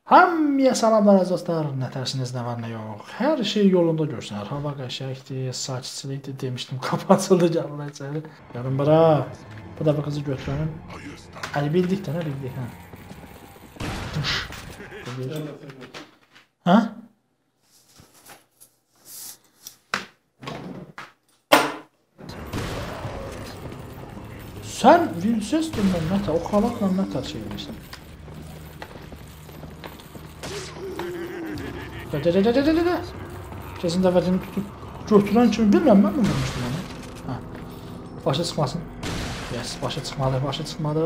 Hamıya salamlar əziz dostlar, nə tərsiniz, nə var, nə yox. Hər şey yolunda görsünlər. Hava qəşəngdir, saççılıqdır demişdim, qapı açıldı, gəlirlər içəri. Gəlin bura. Bu dəfə qızı götürəlim. Əli bildik də, nə bildik, hə. Hə? Sən Winchester'la nətər, o xalatla nətər şey edirsən? Də. Kesin dəvətini tutub götürən kimi bilmirəm, mən mi vurmuşdum onu? Hə. Başa çıxmasın. Yes, başa çıxmadı, başa çıxmadı.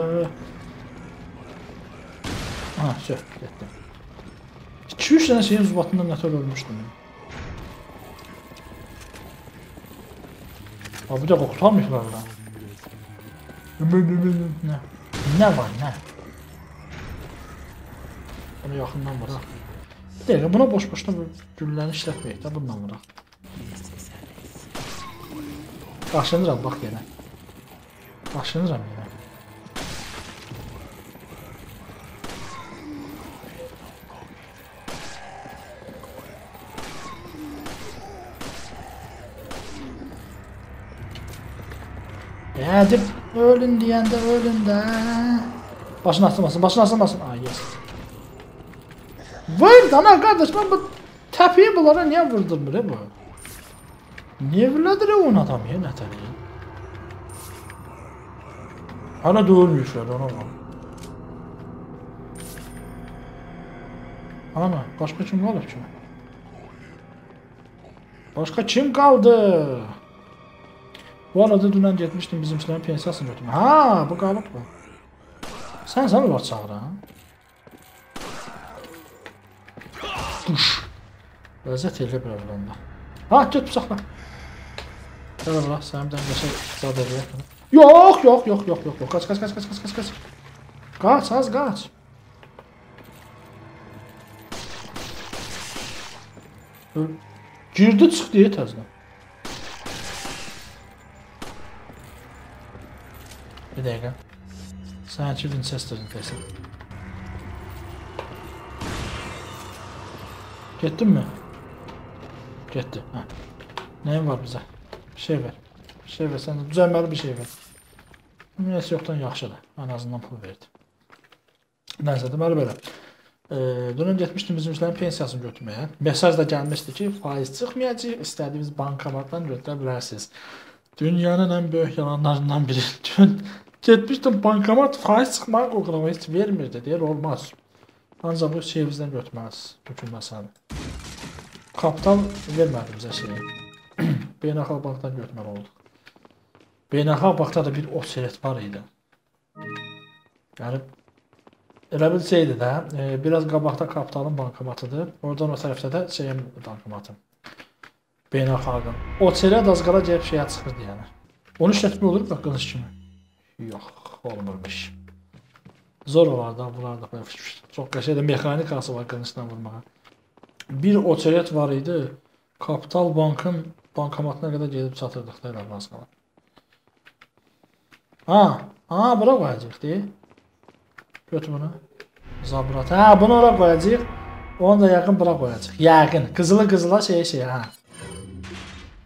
Ha, söh, getdi. 2-3 dənə şeyin zubatından nətər ölmüşdüm. Ha, bir dəqiqə qurtarmışlar lan. Nə? Nə var, nə? Bunu yaxından vuraq. Bir dəqiqə, buna boş-boşuna gülləni işlətməyək də, bundan vuraq. Qaşınıram, bax yenə. Qaşınıram yenə. Hadi ölün deyəndə ölün də. Başını asılmasın, başını asılmasın. Ay, yes. Vay dana qardaş, mən bu təpiyi bunlara niyə vurdurmur bu? Niyə vurladır onun adam ya, nətər ya? Hələ də ölmüşlər ona bax. Ana, başqa kim qalıb ki? Başqa kim qaldı? Bu arada dünən getmişdim bizimkilərin pensiyasını götürmə. Ha, bu qalıb bu. Sən onlar çağıran. Duş. Ləzzət elə bir onda. Ha, get bıçaqla. Gəl bura, sənin bir dənə qəşəng zad eləyək. Yox, yox, yox, yox, yox, yox. Qaç, qaç, qaç, qaç, qaç, qaç. Qaç, az qaç. Girdi, çıxdı təzdən. Bir dəqiqə. Sənəki Winchester'ın təsir. Getdin mi? Getdi. Hə. Nəyin var bizə? Bir şey ver. Bir şey ver. Sən də düzəlməli bir şey ver. Ümumiyyətlə yoxdan yaxşıdır. Ən azından pul verdi. Nəysə, deməli belə. Dünən getmişdim bizimkilərin pensiyasını götürməyə. Mesaj da gəlmişdi ki, faiz çıxmayacaq, istədiyiniz bankomatdan götürə bilərsiniz. Dünyanın ən böyük yalanlarından biri. Getmişdim bankomat faiz çıxmağa qorxuram, heç vermirdi, deyir olmaz. Ancaq bu şeyimizdən götürməlisiniz, bütün məsələni. Kapital vermədi bizə şeyi. Beynəlxalq bankdan götürməli olduq. Beynəlxalq bankda da bir oçeret var idi. Yəni, elə bir şeydir də, biraz qabaqda kapitalın bankomatıdır. Oradan o tərəfdə də şeyin bankomatı. Beynəlxalqın. Oçeret az qala gəlib şeyə çıxırdı yəni. Onu işlətmək olur mu qılış kimi? Yox, olmurmuş. Zor olardı, bunlar da çox qəşəng də mexanikası var qılıncla vurmağa. Bir oçeret var idi, Kapital Bankın bankomatına qədər gedib çatırdıq da elə az qala. Ha, ha, bura qoyacaq deyil. Götür bunu. Zabrat. Ha, bunu ora qoyacaq. Onu da yəqin bura qoyacaq. Yəqin. Qızılı qızıla şey, ha.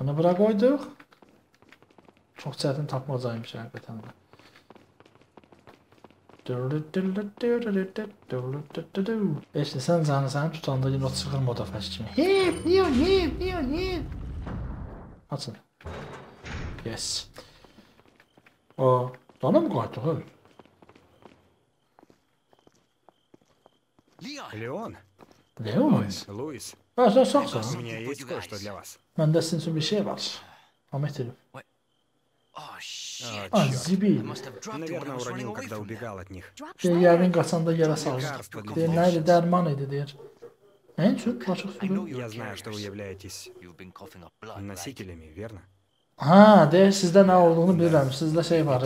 Bunu bura qoyduq. Çox çətin tapmacaymış həqiqətən də. Eşli, sən canı səni tutanda yenə o çığırma o dəfəsi kimi. Hep, niyə, niyə, niyə, niyə? Açın. Yes. O, dana mı qayıtdıq öl? Leon. Leon? Luis. Ha, sən sağsan. У меня есть кое-что для вас. Məndə sizin üçün bir şey var. Ahmet herif. А, zibil. Наверное, уронил, когда убегал от них. Deyir, yəqin qaçanda yerə saldı. Deyir, nə idi, dərman idi, deyir. Nə üçün? Açıq sürü. Я знаю, что вы являетесь носителями, верно? Ha, deyir, sizdə nə olduğunu bilirəm. Sizdə şey var.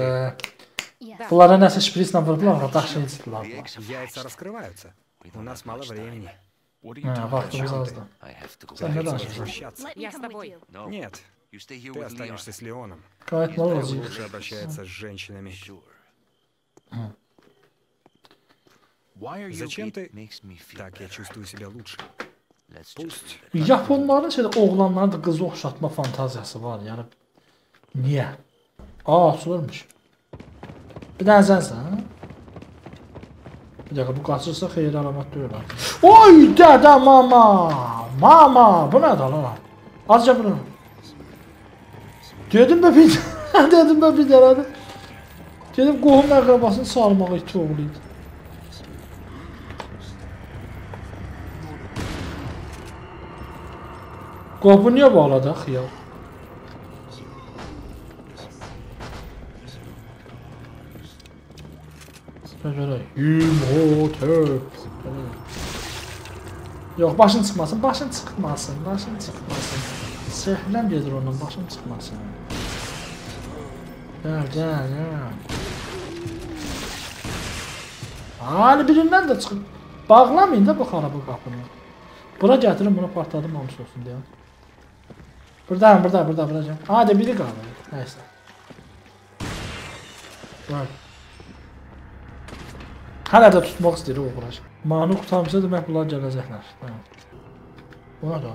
Bunlara nəsə şprislə vurdular, daşıyıcıdılar. Яйца раскрываются. У нас мало времени. Hə, vaxtımız azdır. Sən nə danışırsan? Я с тобой. Нет. Ты останешься с Леоном. Qayıtmalı olacaq. Лучше обращается с женщинами. Зачем ты? Так я чувствую себя лучше. Пусть. Yaponların şeydə oğlanların da qızı oxşatma fantaziyası var. Yəni niyə? Aa, açılırmış. Bir dənə sənsən, hə? Bir dəqiqə, bu qaçırsa xeyir əlamət deyil. Oy, dədə, mama! Mama! Bu nədir lan? Azca bunu. Dedim də bir dedim də bir dənədir. Gedib qohum əqrəbasını çağırmağa iti oğlu idi. Qapı niyə bağladı axı ya? Görək. İmhotep. Yox, başın çıxmasın, başın çıxmasın, başın çıxmasın. Səhləm gedir ondan, başım çıxmasın. Gəl, gəl, gəl. Hali birindən də çıxın. Bağlamayın da bu xarabı qapını. Bura gətirin, bunu partladım, hamısı olsun deyəm. Buradayım, burada, burada, burada. Hadi biri qalır. Nəysə. Gəl. Hələ də tutmaq istəyir oğraş. Manı qurtarmışsa demək bunlar gələcəklər. Bu nə da?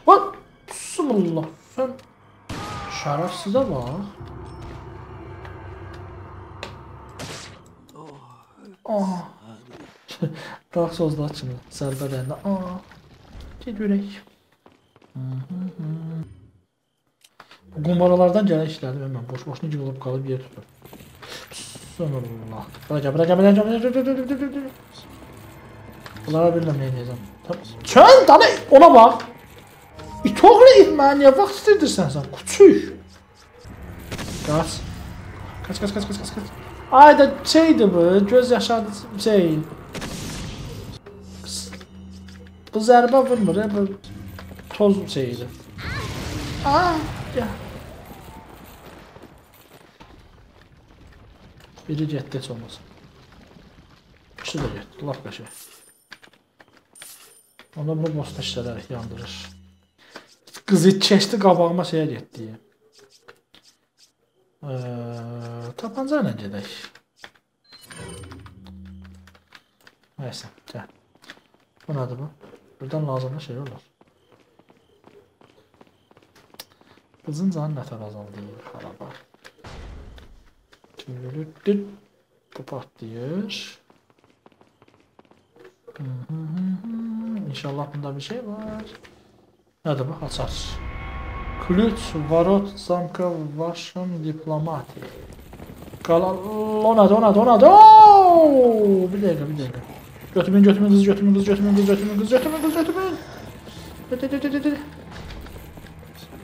Bax, bismillah, sən şərəfsizə bax. Ah. Dark Souls'da kimi zərbə dəyəndə. Ah. Get görək. Bu qumbaralardan gələn işlərdir. Mən boş-boşuna yığılıb qalıb yer tutur. Bismillah. Bura gəl, bura gəl, bura gəl, bura gəl. Bunlara bilmirəm nə edəcəm. Çön, dana, ona bax. İt oğlu it, mənə niyə vaxt itirdirsən sən? Küçük. Qaç. Qaç, qaç, qaç, qaç, qaç. Ay da şeydir bu, göz yaşardı şey. Bu zərbə vurmur, bu toz şeyidir. Aa, gəl. Biri getdi heç olmasa. İkisi də getdi, lap qəşəng. Onda bunu bosta işlədərək yandırır. Qızı keçdi qabağıma şeyə getdi. Tapanca ilə gedək. Nəysə, gəl. Bu nədir bu? Buradan lazımlı şey olur. Qızın canı nətər azaldı, xaraba. Bu patlayır. İnşallah bunda bir şey var. Nədir bu? Açar. Klüç, varot, zamka, vaşın, diplomati. O nədir, o nədir, o nədir? Ooo! Bir dəqiqə, bir dəqiqə. Götürməyin, götürməyin, qızı, götürməyin, qızı, götürməyin, qızı, götürməyin, qızı, götürməyin, qızı, götürməyin. De, de, de, de.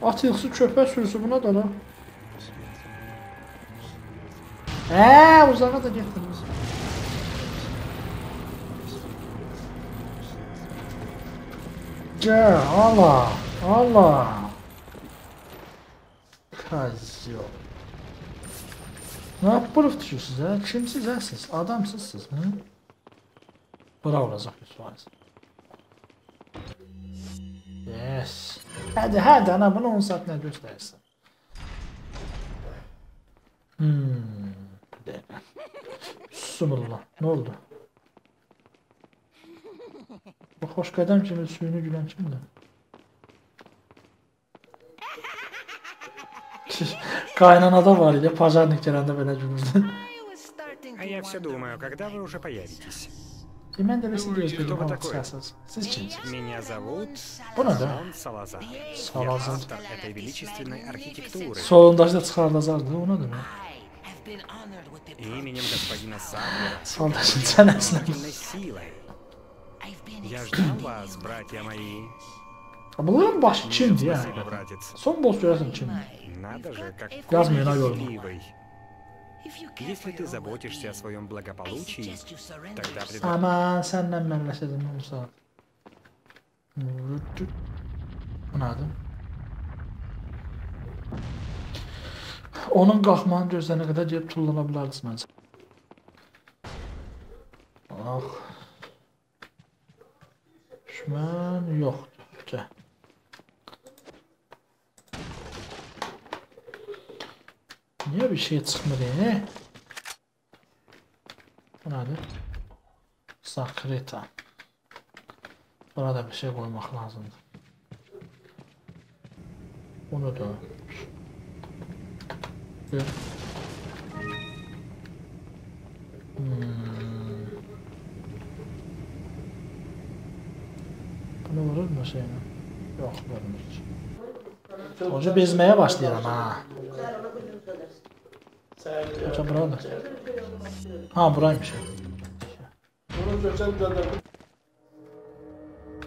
At ilxisi köpək sürüsü buna da la. Uzağa da getdiniz. Gəl, Allah, Allah. Kazyo. Nə yapırıq düşürsünüz, hə? Kimsiz, hə siz? Adamsızsınız, hı? Bura olacaq 100%. Yes. Hadi, hadi, ana bunu 10 saat nə göstərirsin? Bismillah. Nə oldu? Bu xoş qədəm kimi suyunu gülən kimdir? Qaynanada var idi, pajarnik gələndə belə gülürdü. А я все думаю, когда вы уже появитесь? Mən də sizi gözləyirəm, hava çıxarsınız. Siz kimsiniz? Меня зовут Bu nədir? Салазар. Салазар. Я автор этой величественной архитектуры. Solundakı da çıxarılacaqdı, o nədir? Именем господина Саблера. Soldaşın çənəsinə. Силой. Я ждал вас, братья мои. Bunların başı kimdir yəni? Спасибо, братец. Son boss görəsən kimdir? Надо же, как Yazmayın ha yoruma. счастливый. Если ты заботишься о своем благополучии, тогда пред... Aman səndən mənləşəcəm 10 saat. Bu nədir? Onun qalxmanı gözləyənə qədər gedib tullana bilərdiniz məncə. Bax. Düşmən yoxdur. Gəl. Niyə bir şey çıxmır? Bu nədir? Sakrita. Buna da bir şey qoymaq lazımdır. Bunu da. Bir. Bunu vurur mu şeyini? Yox, vurmur. Hoca bezməyə başlayıram ha. Hoca buradır. Ha, buraymış.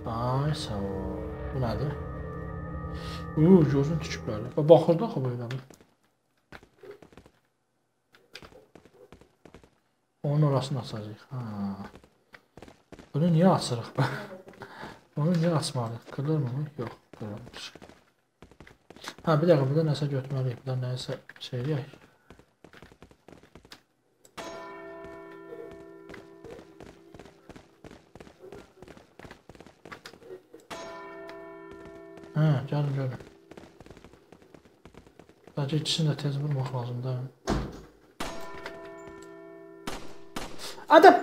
Ay, sağ ol. Bu nədir? Uuu, gözün tüküblər. Baxırdı axı belə. Onun orasını açacaq. Ha. Bunu niyə açırıq? Bunu niyə açmalıyıq? Qırılır mı? Yox, qırılmır. Ha, bir dəqiqə, burada nəsə götürməliyik. Burada nəsə şey eləyək. Hə, gəlin görün. Bəlkə ikisini də tez vurmaq lazımdır. Adam!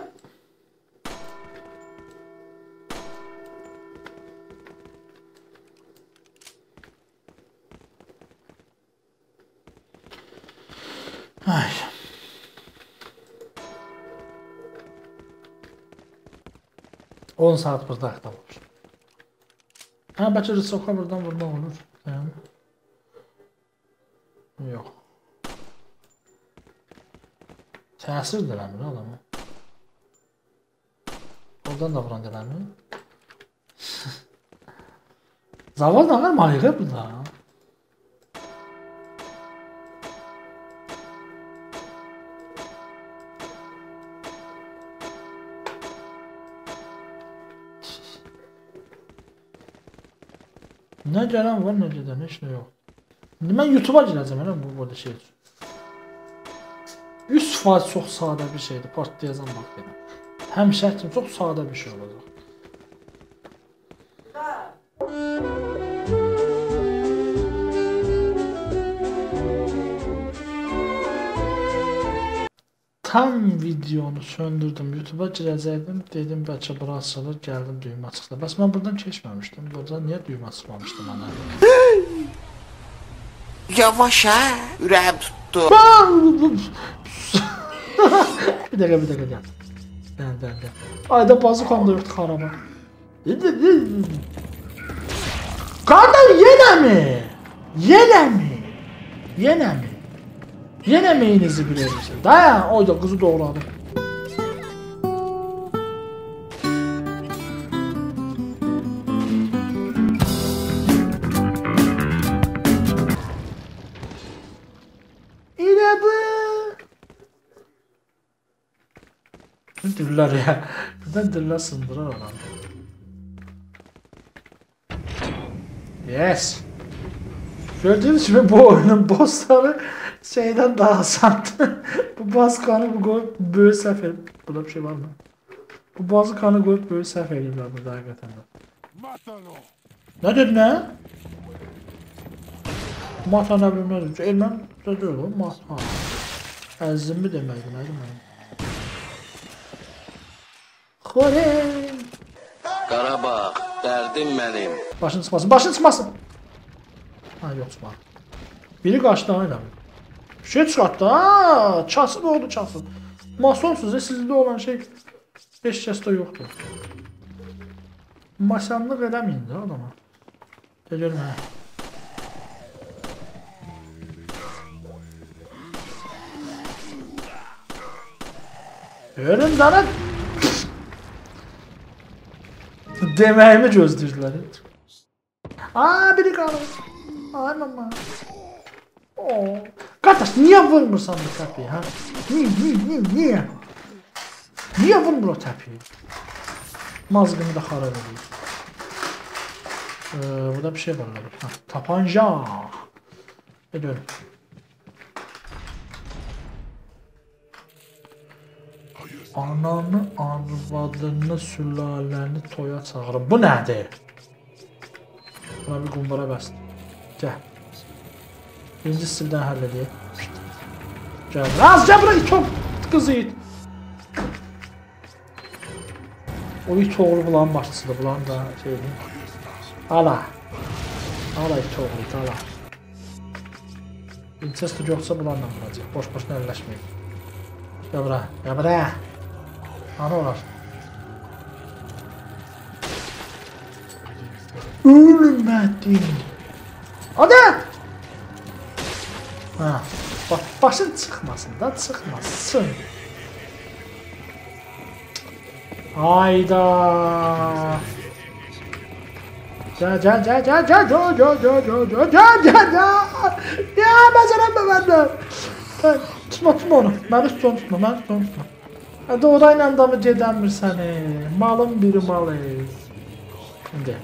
Ay. 10 saat burada axtarmış. Ha, bəlkə rıçoka buradan vurmaq olur. Yəni. Yox. Təsir də eləmir adamı. Oradan da vuran eləmir. Zavod nə qədər maliyyə burada. Nə gələn var, nə gedən, heç nə yox. İndi mən YouTube'a girəcəm, elə bu burada şey üçün. 100% çox sadə bir şeydir, partlayacam bax deyirəm. Həmişə kimi çox sadə bir şey olacaq. Tam videonu söndürdüm, YouTube'a girəcəkdim, dedim bəlkə bura açılır, gəldim düymə çıxdı. Bəs mən buradan keçməmişdim, buradan niyə düymə çıxmamışdı mənə? Yavaş ha, ürəyim tutdu. Bir dəqiqə, bir dəqiqə, gəl. Gəl, gəl, gəl. Ayda bazukam da yoxdur xaraba. Qardaş, yenə mi? Yenə mi? Yenə mi? Yenə meyinizi bilirsin. Dayan, oyda qızı doğradım. Elə bu. Dürlər ya. Birdən dürlər sındırar adamı. Yes. Gördüyünüz kimi bu oyunun bossları şeyden daha asandı. Bu bazıkanı bu qoyub böyük səhv edib. Burada bir şey var mı? Bu bazıkanı qoyub böyük səhv ediblər burada həqiqətən də. Nə dedin hə? Mata nə bilim nə dedim. Erməni də deyil o. Mata. Əzizimi deməkdir, nə demək? Xorey! Qarabağ, dərdim mənim. Başın çıxmasın, başın çıxmasın! Ha, yox çıxmadı. Biri qaçdı, ha elə. Bir şey çıxartdı, ha! Kasıb oldu, kasıb. Masonsuz, sizdə olan şey heç kəsdə yoxdur. Masanlıq eləməyin də adama. De görüm, hə. Görün dana! Deməyimi gözləyirdilər. Aa, biri qalır. Ay mama. Oo. Qardaş, niyə vurmursan bu təpiyi, hə? Niyə? Niyə vurmur o təpiyi? Mazqını da xarab edir. Burada bir şey var. Ha, tapanca. Görün. Ananı, arvadını, sülaləni toya çağırır. Bu nədir? Buna bir qumbara bəsdir. Gəl. Birinci stildən həll edək. Gəl. Az, gəl bura, çox qızı it. O it oğlu bulanın başçısıdır. Bulanın da şey edeyim. Ala. Ala it oğlu it, ala. Winchester yoxsa bulanla vuracaq. Boş-boşuna əlləşməyim. Gəl bura, gəl bura. Ana olar. Ölmədim. Hadi! Ha, bax, başın çıxmasın da, çıxmasın. Hayda. Gəl, gəl, gəl, gəl, gəl, gəl, gəl, gəl, gəl, gəl, gəl, gəl, gəl. Ya, məsələn məndən. Tutma, tutma onu. Məni tutma, tutma, məni tutma, tutma. Hadi orayla da mı gedənmir səni? Malın biri malı. İndi.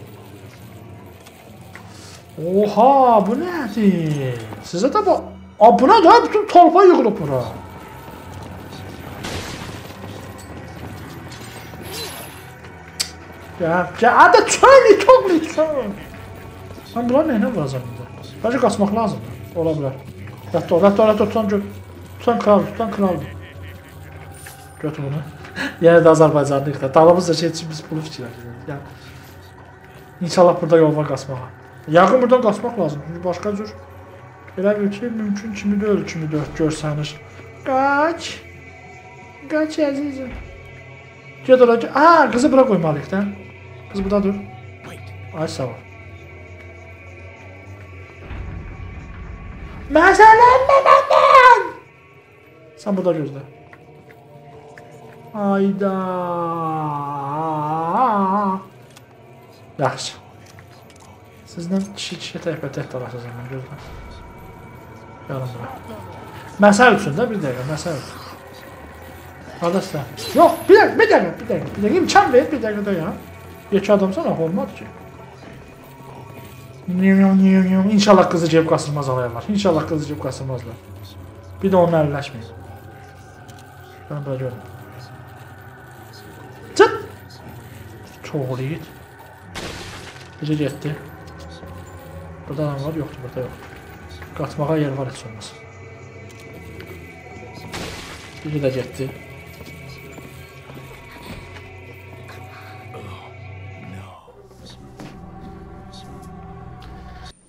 Oha, bu nədir? Sizə də bu... A, bu nədir? Bütün torpa yığılıb bura. Gəl, gəl. Hadi çöl, it oğlu, it çöl. Mən buna nəylə vuracam indi? Bəlkə qaçmaq lazımdır. Ola bilər. Rətdə ol, rətdə ol, rətdə ol, tutan gör. Tutan kraldır, tutan kraldır. Götür bunu. Yenə də Azərbaycanlıyıq da. Dalımızda şey üçün biz pulu fikirləşirik. Yəni, İnşallah burada yol var qaçmağa. Yəqin buradan qaçmaq lazım. Çünki başqa cür elə bir ki, mümkün kimi deyil, kimi dörd görsənir. Qaç. Qaç əzizim. Ged ora. Aa, qızı bura qoymalıyıq da. Qız burada dur. Ay sağ ol. Məsələnmə məndən! Sən burada gözlə. Hayda. Yaxşı. Sizlə kişi-kişiyə təkbətək dalaşacağım mən, gözlə. Gəlin bura. Məsəl üçün də, bir dəqiqə, məsəl üçün. Qardaşlar. Yox, bir dəqiqə, bir dəqiqə, bir dəqiqə, bir dəqiqə, imkan ver, bir dəqiqə dayan. Yekə adamsan, axı olmadı ki. İnşallah qızı gəlib qasırmaz alayarlar. İnşallah qızı gəlib qasırmazlar. Bir də onunla əlləşməyin. Gəlin bura görün. Çıt! Çoğulu yiğit. Biri getdi. Burada adam var, yoxdur, burada yoxdur. Qaçmağa yer var heç olmaz. Biri də getdi.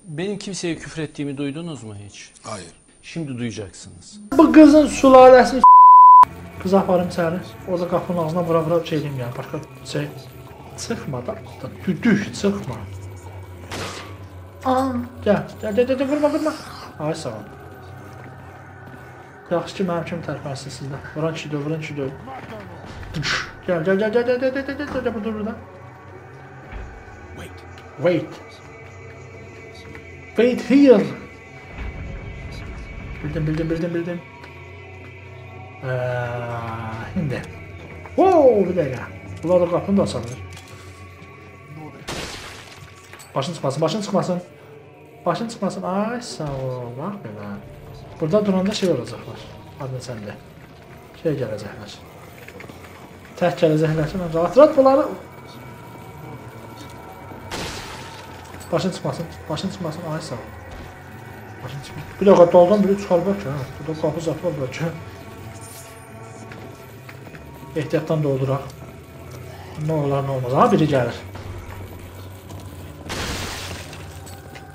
Benim kimseye küfür ettiğimi duydunuz mu hiç? Hayır. Şimdi duyacaksınız. Bu qızın sülaləsini qızı aparım içəri. Orada qapının ağzına vura-vura şey edeyim yəni. Başqa şey çıxma da. Düdük çıxma. Aa, gəl, gəl, gəl, gəl, vurma, vurma. Ay sağ ol. Yaxşı ki, mənim kimi tərpənsin sizdə. Vuran kişi döv, vuran kişi döv. Gəl, gəl, gəl, gəl, gəl, gəl, gəl, gəl, gəl, burada, burada. Wait. Wait here. Bildim, bildim, bildim, bildim. İndi. Oo, bir dəqiqə. Bunlar da qapını da aça bilir. Başın çıxmasın, başın çıxmasın. Başın çıxmasın. Ay sağ ol, bax belə. Burada duranda şey olacaqlar. Adını səndə. Şey gələcəklər. Tək gələcəklər ki, mən rahat bunları... Başın çıxmasın, başın çıxmasın. Ay sağ ol. Başın çıxmasın. Bir dəqiqə daldan biri çıxar bəlkə. Burada qapı zat var bəlkə. Ehtiyatdan dolduraq. Nə olar, nə olmaz. Ha, biri gəlir.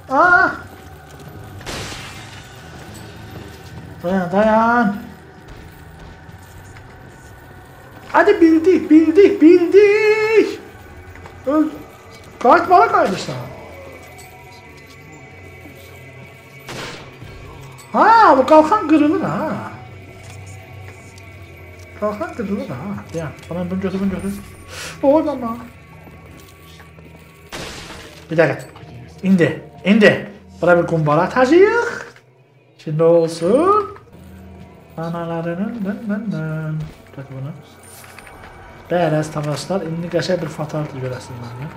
Aa! Dayan, dayan. Hadi bildik, bildik, bildik. Öl. Qayıt bana qayıdırsan. Ha, bu qalxan qırılır ha. Qalxan qırılır ha. Dayan, bana bunu götür, bunu götür. Oy mama. Bir dəqiqə. İndi, indi. Bura bir qumbara atacağıq. Ki nə olsun? Analarının. Götür bunu. Bəli, əziz tamaşaçılar, indi qəşəng bir fatality görəsiniz məndən.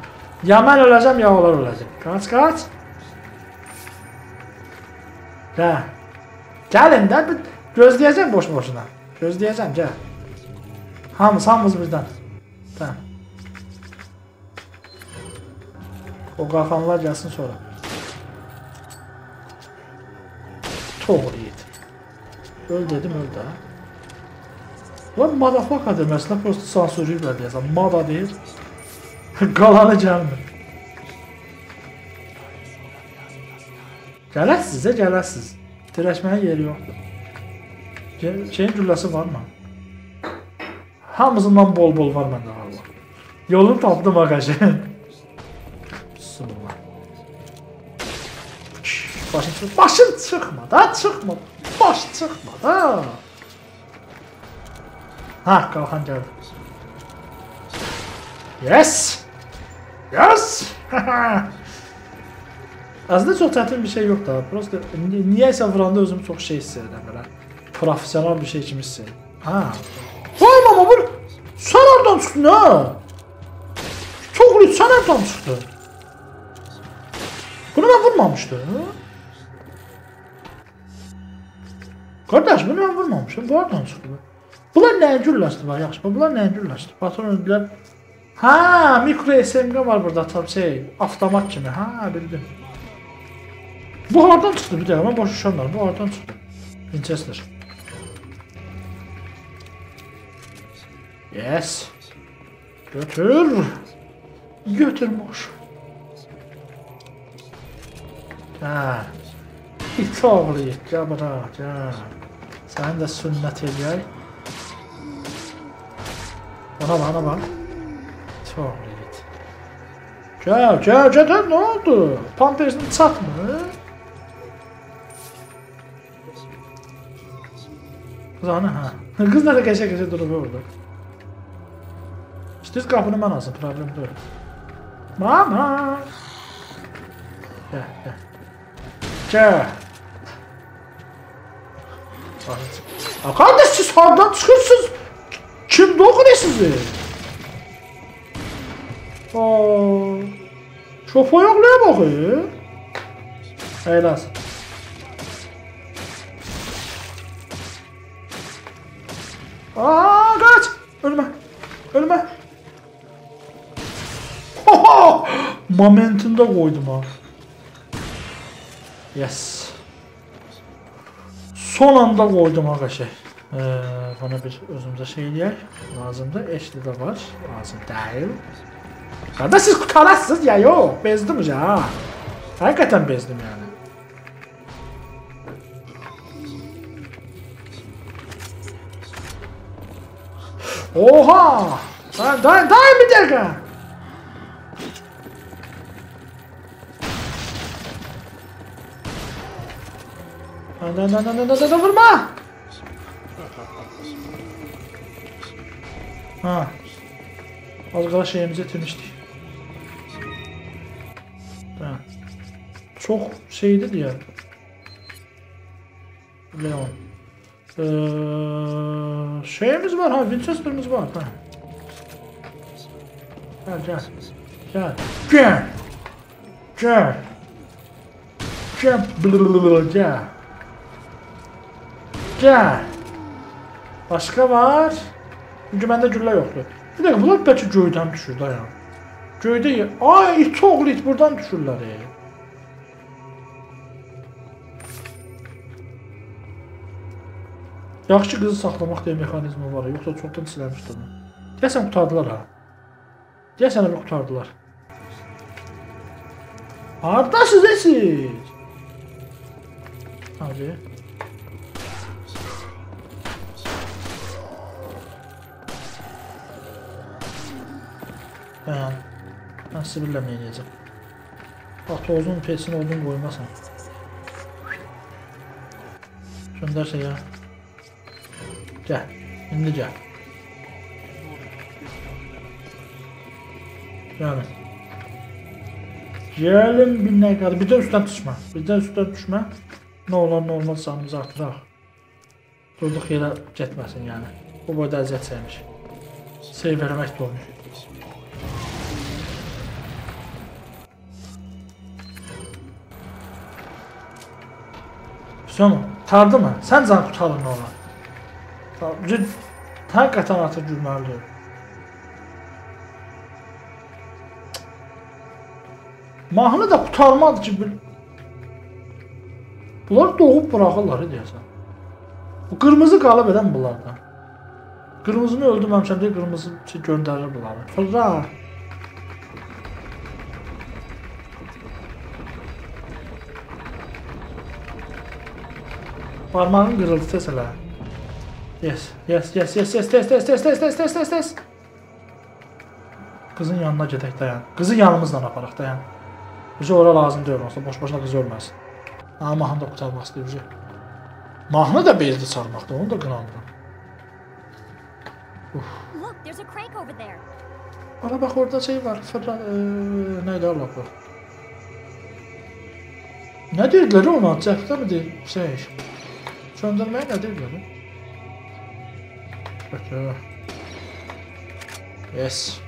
Ya mən öləcəm, ya onlar öləcək. Qaç, qaç. Gəl. Gəlin də, gözləyəcəm boş-boşuna. Gözləyəcəm, gəl. Hamımız, hamımız birdən. Tamam. O qalxanlar gəlsin sonra. Toğru yedi. Öl dedim, öl də. Ulan motherfucker deməsinə prosto sansürləyiblər deyəsən. Mada deyir. Qalanı gəlmir. Gələsiz, gələsiz. Tələşməyin yeri yoxdur. Şeyin gülləsi varmı? Hamısından bol-bol var məndə valla. Yolunu tapdım ha qəşəng. Bismillah. Başın çıxma. Başın çıxma da, çıxma. Baş çıxma da. Ha, qalxan gəldi. Yes! Yes! Əslində çox çətin bir şey yox da. Prosta niyəsə vuranda özümü çox şey hiss edirəm belə. Professional bir şey kimi hiss edirəm. Ha. Vay mama, bu sən hardan çıxdın ha? Çox lüt, sən hardan çıxdın? Bunu mən vurmamışdım. Qardaş, bunu mən vurmamışdım. Bu hardan çıxdı? Bunlar nəyin gülləsdir bax, yaxşı. Bunlar nəyin gülləsdir? Patron öldülər. Ha, mikro SMG var burada tam şey, avtomat kimi. Ha, bildim. Bu hardan çıxdı bir dəqiqə, mən başa düşəməm. Bu hardan çıxdı? Winchester. Yes. Götür. Götür moş. Ha. İt oğlu it, gəl bura, gəl. Səni də sünnət eləyək. Ona bax, ona bax. İt oğlu it. Gəl, gəl, gəl, nə oldu? Pampersini çatmır. Qız ana, ha. Qız da qəşə-qəşə durub orada. İstəyir qapını mən alsın, problem deyil. Mama! Gəl, gəl. Gəl. Qardaş, siz hardan çıxırsınız? Kim doğuruyor sizi? Şofoyoğluya baxır. Eyləsin. Aa, kaç! Ölmə! Ölmə! Oho! Momentində qoydum ha. Yes. Son anda qoydum ha qəşəng. Buna bir özümüzə şey eləyək. Lazımdır. Eşli də var. Lazım deyil. Qardaş, siz qurtarasınız ya yox. Bezdim ya. Həqiqətən bezdim yəni. Oha! Dayan, dayan, dayan bir dakika! Dayan, dayan, dayan, dayan, dayan, vurma! Ha. Az qala şeyimizi itirmişdik. Dayan. Çox şeydi deyə. Leon. Şeyimiz var ha, Winchester'ımız var. Ha. Gel, gel. Gel. Gel. Gel. Gel. Gel. Gel. Başqa var. Çünki məndə güllə yoxdur. Bir dəqiqə, bunlar bəlkə göydən düşür dayan. Göydə, ay it oğlu it, buradan düşürlər. Yaxşı qızı saxlamaq deyə mexanizmi var, yoxsa çoxdan siləmişdi onu. Deyəsən qurtardılar ha. Deyəsən elə qurtardılar. Hardasınız ey siz? Hadi. Dayan. Mən sizi bilirəm nə eləyəcəm. Bax, tozun pesini odun qoymasan. Göndərsə ya. Gəl, indi gəl. Gəlin. Gəlin bir nə qədər. Bir də üstdən düşmə. Bir də üstdən düşmə. Nə olar, nə olmaz canımızı artıraq. Durduq yerə getməsin yəni. Bu boyda əziyyət çəkmiş. Seyv eləmək də olmuyor. Hüsam, qurtardı mı? Sən can qurtarın nə olar? Həqiqətən artıq gülməlidir. Mahnı da qurtarmadı ki. Bunlar doğub buraxırlar, deyəsən. Bu qırmızı qalıb edən bunlardan. Qırmızını öldürməmişəm deyə qırmızı göndərir bunları. Fırra. Parmağın qırıldı tez elə. Yes, yes, yes, yes, yes, tez, tez, tez, tez, tez, tez, tez, tez. Qızın yanına gedək, dayan. Qızı yanımızla aparaq, dayan. Bizə ora lazım deyil, olsa boş-boşuna qız ölməsin. Ha, mahnı da qurtarmaq istəyir bizə. Mahnı da bezdi çalmaqda, onu da qınamıram. Bana bax, orada şey var, fırla, nə idi Allah bu? Nə deyirdilər ona? Cəftə mi deyir? Şey, söndürməyə nə deyirdilər? Götür. Yes.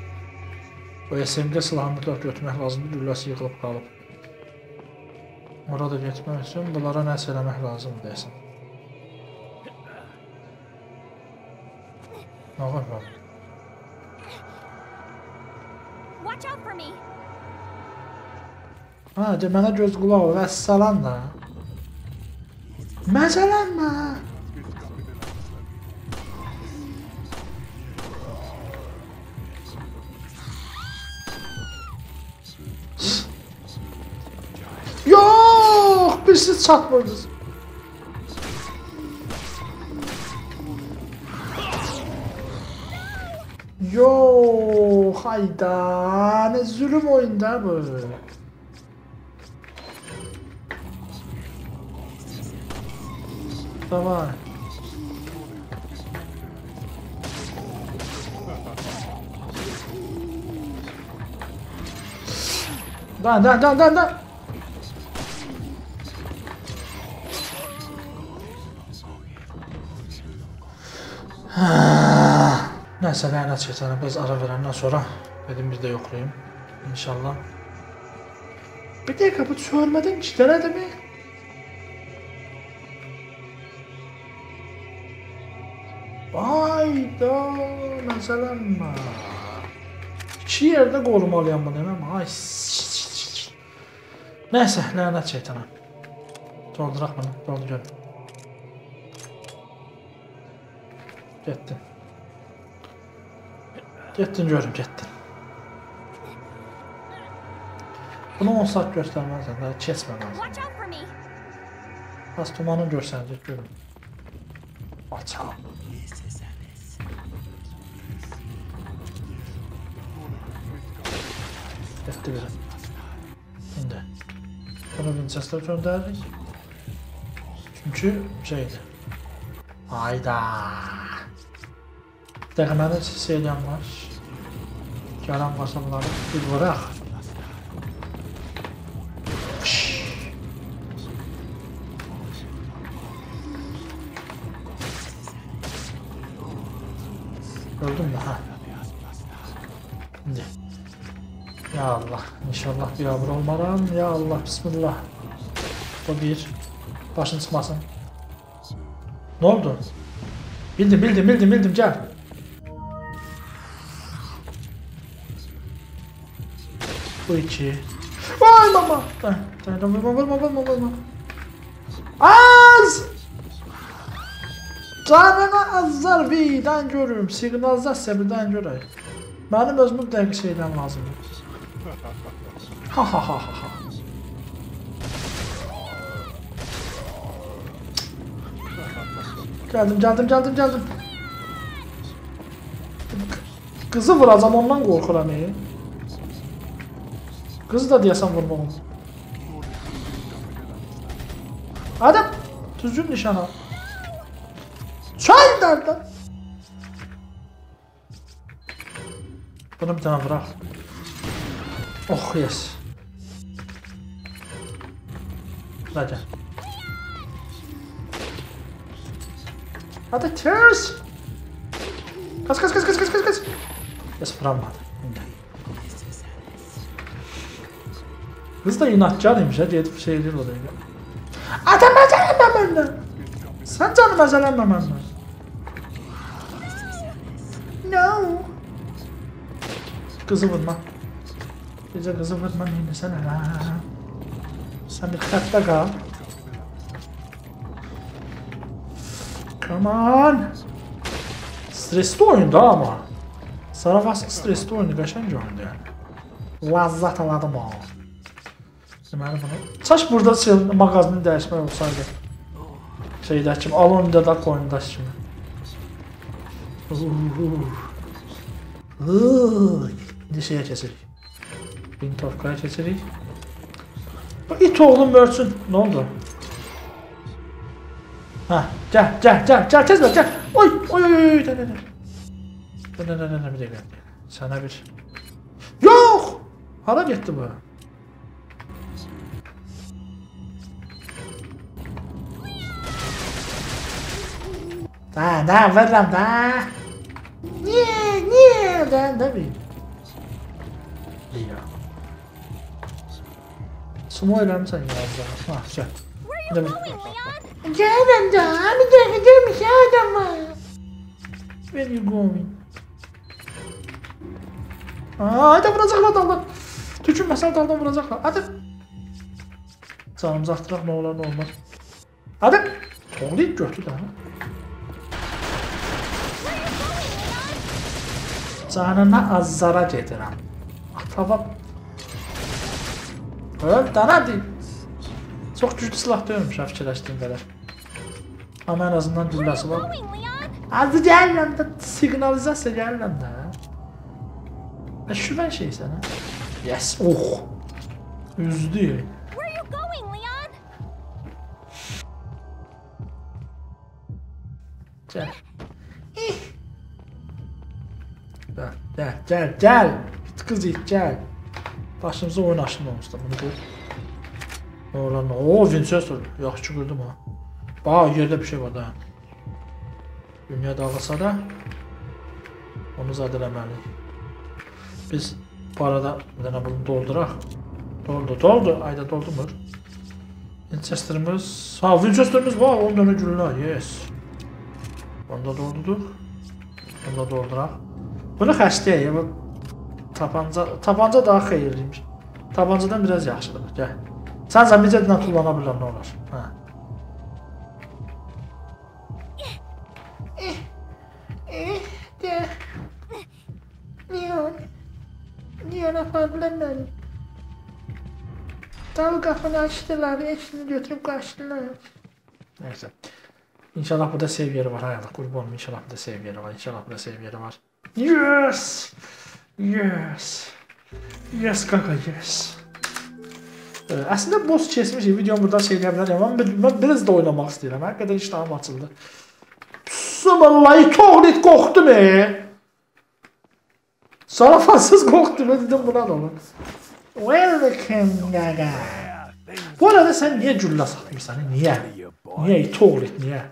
O SMG silahını mütləq götürmək lazımdır, gülləsi yığılıb qalıb. Orada getmək üçün bunlara nəsə eləmək lazımdır deyəsən. Nə var var? Ha, de mənə göz qulaq ol, vəssalam da. Məzələnmə. Yox, birisi çatmırdınız. Yox, hayda, nə zülüm oyunda bu. Davay. Dan, dan, dan, dan, dan. Nəysə, lənət şeytana, biraz ara verəndən sonra dedim bir də yoxlayım, inşallah. Bir dəqiqə, bu çörmədən iki dənədirmi? Hayda, məsələnmə. İki yerdə qorumalıyam bunu, deməm. Ay, nəysə, lənət şeytana. Dolduraq bunu, doldur görüm. Getdin. Getdin görüm, getdin. Bunu 10 saat göstərməzsən, daha keçmə lazım. Az tumanın görsənəcək, görüm. Açalım. Getdi biri. İndi. Bunu Winchester göndəririk. Çünki şeydir. Hayda. Bir dəqiqə məni şey eləyən var. Gələn varsa bunları bir vuraq. Gördün mü? Ha. İndi. Ya Allah. İnşallah bir abur olmaram. Ya Allah. Bismillah. Bu bir. Başın çıxmasın. Ne oldu? Bildim, bildim, bildim, bildim. Gel. Bu iki. Vay mama. Vurma, vurma, vurma, vurma. Az! Canına azlar birdən görürüm. Siqnalizasiya birdən görək. Mənim özümü dəqiq şeydən lazımdır. Ha ha ha ha ha. Geldim, geldim, geldim, geldim. Qızı vuracam, ondan qorxuram. Qızı da deyəsən vurmaq olmaz. Adam, düzgün nişan al. Çay nereden? Bunu bir tane bırak. Oh yes. Hadi. Hadi ters. Kaç kaç kaç kaç kaç kaç kaç. Yes, vuramadı. Kız da inatçı demiş ha, gedib şey edir oraya. Adam məzələnmə məndən. Sən canım məzələnmə məndən. No. Qızı vurma. Gecə qızı vurma, neyləsən hələ. Sən bir xəttə qal. Come on. Stresli oyunda ama. Sarafası stresli oyundu, qəşəng oyundu yəni. Lazzat aladım o. Deməli bunu. Çaş burada mağazını dəyişmək olsaydı. Şeydə kimi, Alonda da koyunda kimi. İndi şeyə keçirik. Vintovkaya keçirik. Bu it oğlum mörsün. Nə oldu? Hə, gəl, gəl, gəl, gəl, tez ver, gəl. Oy, oy, oy, oy, də, də, də. Də, də, də, də, bir dəqiqə. Sənə bir... Yox! Hara getdi bu? Da, da, verirəm, da. Niyə, niyə, da, da bir. Liya. Sumo eləmişsən ya, ha, gəl. Gələm də, bir dəqiqə gəlmiş adam var. Where you going? Aa, hayda vuracaqlar daldan. Tükünməsən daldan vuracaqlar. Hadi. Canımızı arttıraq, nə olar, nə olmaz. Hadi. Toğlayıb götür də. Canına azara gedirəm. Atava. Öl, dana deyim. Çox güclü silah deyilmiş, fikirləşdiyim qədər. Amma ən azından gülləsi var. Azı gəlirəm də, siqnalizasiya gəlirəm də. Şübhən şeysən, hə? Yes, oh! Üzdü. Gəl. Gəl, gəl, gəl, gəl! İt qız it, gəl. Başımıza oyun aşırı olmuşdu, bunu qoy. Nə olar, nə? Oo, Winchester. Yaxşı qırdım ha. Bax, yerdə bir şey var da. Dünya dağılsa da onu zad eləməliyik. Biz bu arada bir dənə bunu dolduraq. Doldu, doldu. Ayda doldurmur. Winchester'ımız... Ha, Winchester'ımız var. 10 dənə güllə. Yes. Onu da doldurduq. Bunu da dolduraq. Bunu xərcləyək. Bu tapanca, tapanca daha xeyirliymiş. Tapancadan biraz yaxşıdır. Gəl. Sən zəmicədən tullana bilirəm, nə olar. Hə. Leon. Leon apardılar məni. Dal qapını açdılar, hepsini götürüb qaçdılar. Neyse. İnşallah burada save yeri var. Hay Allah, qurban olum. İnşallah burada save yeri var. İnşallah burada save yeri var. Yes! Yes! Yes kaka, yes! Əslində boss keçmişik, videomu buradan şey eləyə bilərəm, amma mən biraz da oynamaq istəyirəm. Həqiqətən iştahım açıldı. Vallahi toğlit qorxdum Zarafatsız qorxdum, dedim buna da olur. Welcome gaga. Bu arada sən niyə güllə satmırsan? Niyə? Niyə toğlit, niyə?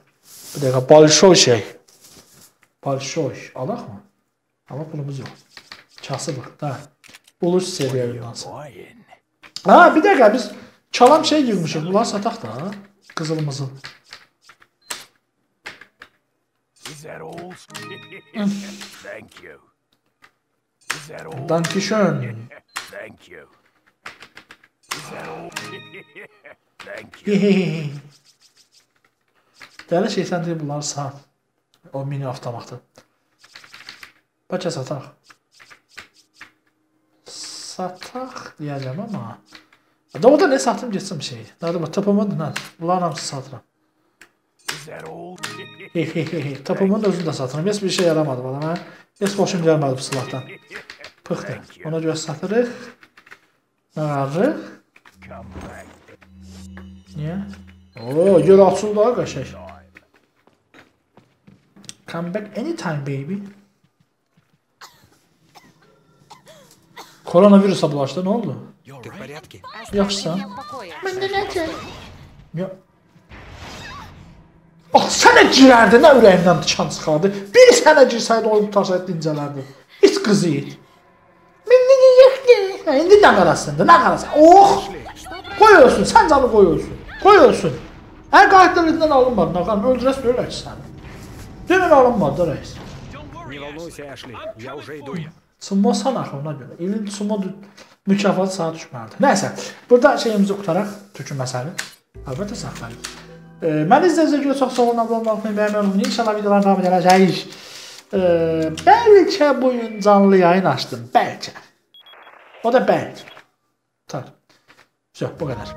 Bir dəqiqə, balşoy şey. Balşoy. Alaq mı? Amma pulumuz yox. Kasıbıq da. Buluş seviyyəsi. Ha, bir dəqiqə, biz çalam şey yığmışıq, bunları sataq da, qızıl mızıl. Dankeschön. Dəli şeytan deyir, bunları sat. O mini avtomatı. Bəlkə sataq. Sataq deyəcəm amma. Da o da nə satım getsin bir şey. Nədir bu? Tapımın nədir? Bunların hamısı satıram. Tapımın da özünü də satıram. Heç bir şey yaramadı bana. Mən heç xoşum gəlmədi bu silahdan. Pıxdır. Ona görə satırıq. Nə qarırıq? Niyə? Oo, yer açıldı ha qəşəng. Come back anytime baby. Koronavirusa bulaşdı, nə oldu? Yaxşısan? Məndə necə? Ah, sənə girərdi, nə ürəyimdən tikan çıxardı. Bir sənə girsəydi, oyun tutarsaydı, dincələrdi. Heç qızı it. Məndə nə yoxdur? İndi nə qarasındır, nə qarasın? Oh! Qoy ölsün, sən canı qoy ölsün. Qoy ölsün. Hər qayıt dövletindən alınmadı, nə qarım, öldürəs deyirlər ki səni. Denən alınmadı, rəis. Çınmasan axı ona görə. İlin çınma mükafatı sana düşməlidir. Nəysə, burada şeyimizi qutaraq, tükün məsəli. Əlbəttə saxlayırıq. Məni izlədiyinizə görə çox sağ olun, abunə olmayı, bəyənməyi unutmayın. İnşallah videolar davam edəcəyik. Bəlkə bugün canlı yayın açdım. Bəlkə. O da bəlkə. Tutar. Bu qədər.